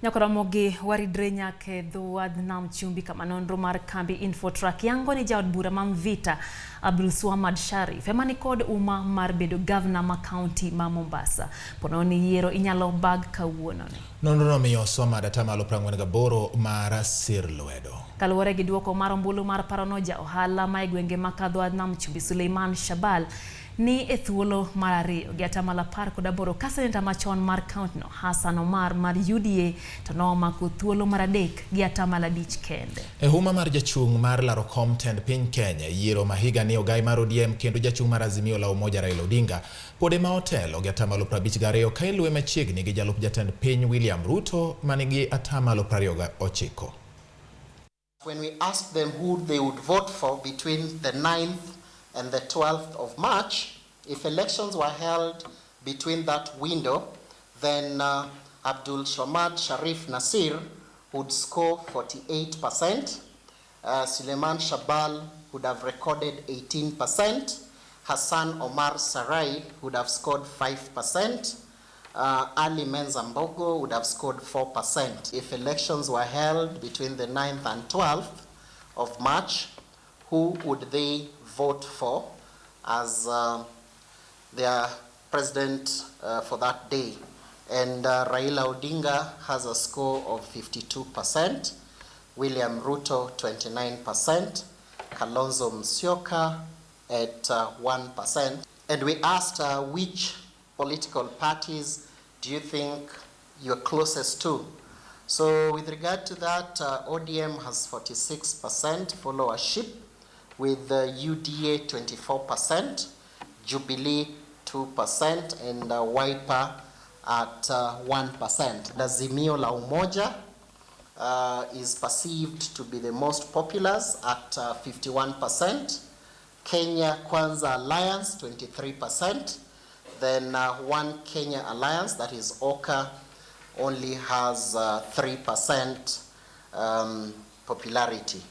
Nyaka Ramogi waridre nyaka e dho wadh nam chumbi kama nonro mar kambi Infotrak yango ni jaod bura ma Mvita Abdulswamad Sharif ema nikod uma mar bedo gavna ma kaunti ma Mombasa. Ponono ni yiero inyalo bag kawuono ni. Nonrono miyo Swamad atamalo 48 mar sir lwedo. Kaluwore gi duoko mar ombulu mar parono, ja ohala ma e gwenge ma kadho wadh nam chumbi Suleiman Shabal ni e thuolo mar ariyo gi atamalo 18 ka seneta machon mar kauntino Hassan Omar mar UDA to nomako thuolo mar adek gi atamalo 5 kende. E huma mar jachung' mar laro kom tend piny Kenya e yiero ma higa ni ogai mar ODM kendo jachung' mar Azimio la Umoja Raila Odinga pod ema otelo gi atamalo 52 ka iluwe machiegni gi jalup jatend piny William Ruto manigi atamalo 29. When we asked them who they would vote for between the 9th and the 12th of March, if elections were held between that window, then Abdul Swamad Sharif Nasir would score 48%, Suleiman Shabal would have recorded 18%, Hassan Omar Sarai would have scored 5%, Ali Menza Mbogo would have scored 4%. If elections were held between the 9th and 12th of March, who would they vote for as their president for that day? And Raila Odinga has a score of 52%, William Ruto 29%, Kalonzo Musyoka at 1%. And we asked which political parties do you think you're closest to? So with regard to that, ODM has 46% followership, with UDA 24%, Jubilee 2%, and Wiper at 1%. The Azimio la Umoja is perceived to be the most populous at 51%, Kenya Kwanza Alliance 23%, then One Kenya Alliance, that is OKA, only has 3% popularity.